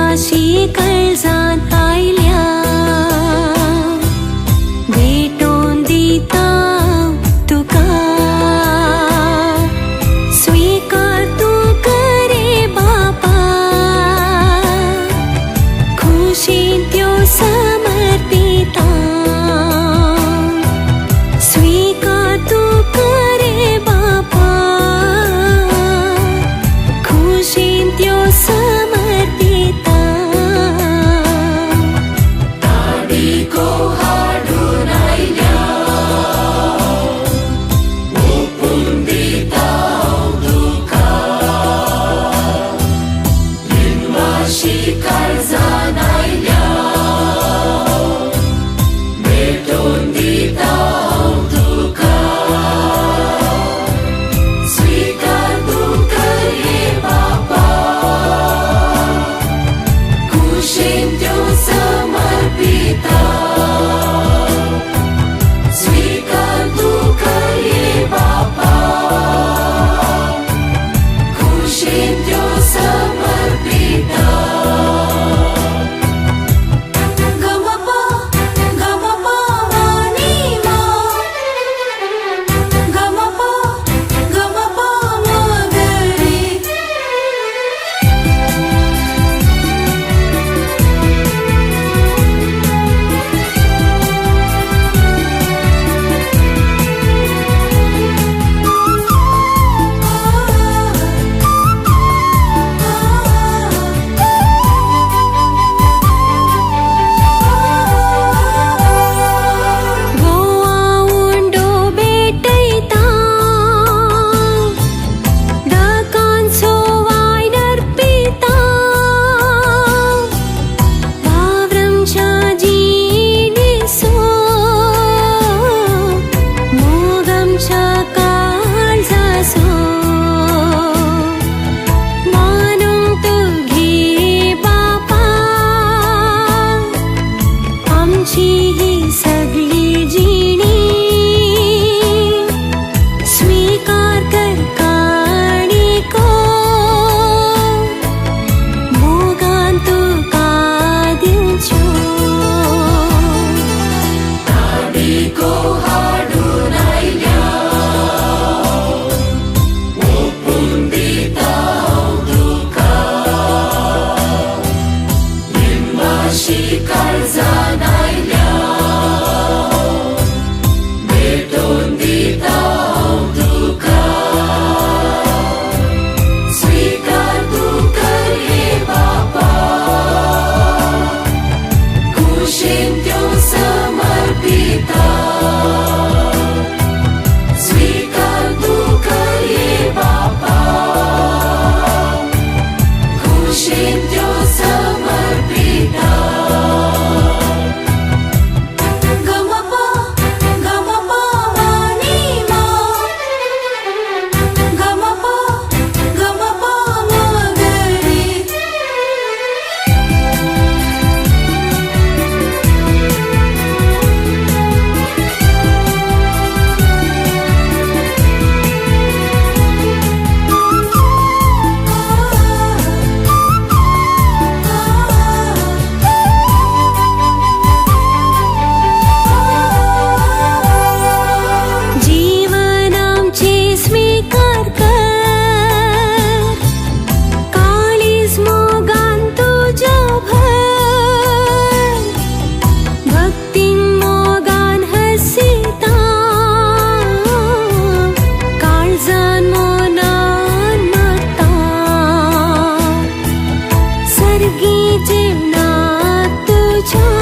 लिनवाशी काळजान आयल्या भेटोवन दिता तुका स्वीकार तूं करे बापा खुशीन त्यो समर्पिता स्वीकार तूं करे बापा खुशीन त्यो समर्पिता ताडीको हाडून आयल्या ओपून दिता हांव तुका लिनवाशी काळजान आयल्या भेटोवन दिता हांव तुका स्वीकार तूं कर हे बापा खुशीन त्यो समर्पिता स्वीकार तूं कर हे बापा खुशीन त्यो समर्पिता गमपा गमपा मानी मा गमपा गमपा मगरे गोवा उंडो भेटयता दाकांचो वायन अर्पिता वावरमच्या जिणेचो मोगमच्या काळजाचो मानूंक तूं घे बापा आमची ही सगळी जिणी स्वीकार कर काणिको मोगान तुका दिवच्यो ताडीको हाडून आयल्या ओपून दिता हांव तुका लिनवाशी काळजान आयल्या भेटोवन दिता हांव तुका स्वीकार तूं कर हे बापा खुशीन त्यो समर्पिता स्वीकार तूं कर हे बापा खुशीन त्यो समर्पिता गमपा गमपा मानी मा गमपा गमपा मगरे जीवन आमचे स्वीकार कर काळीज मोगान तुज्या भर भक्तीन मोगान हसिता काळजान मोनान मागता सर्गी जीवनात तुझ्या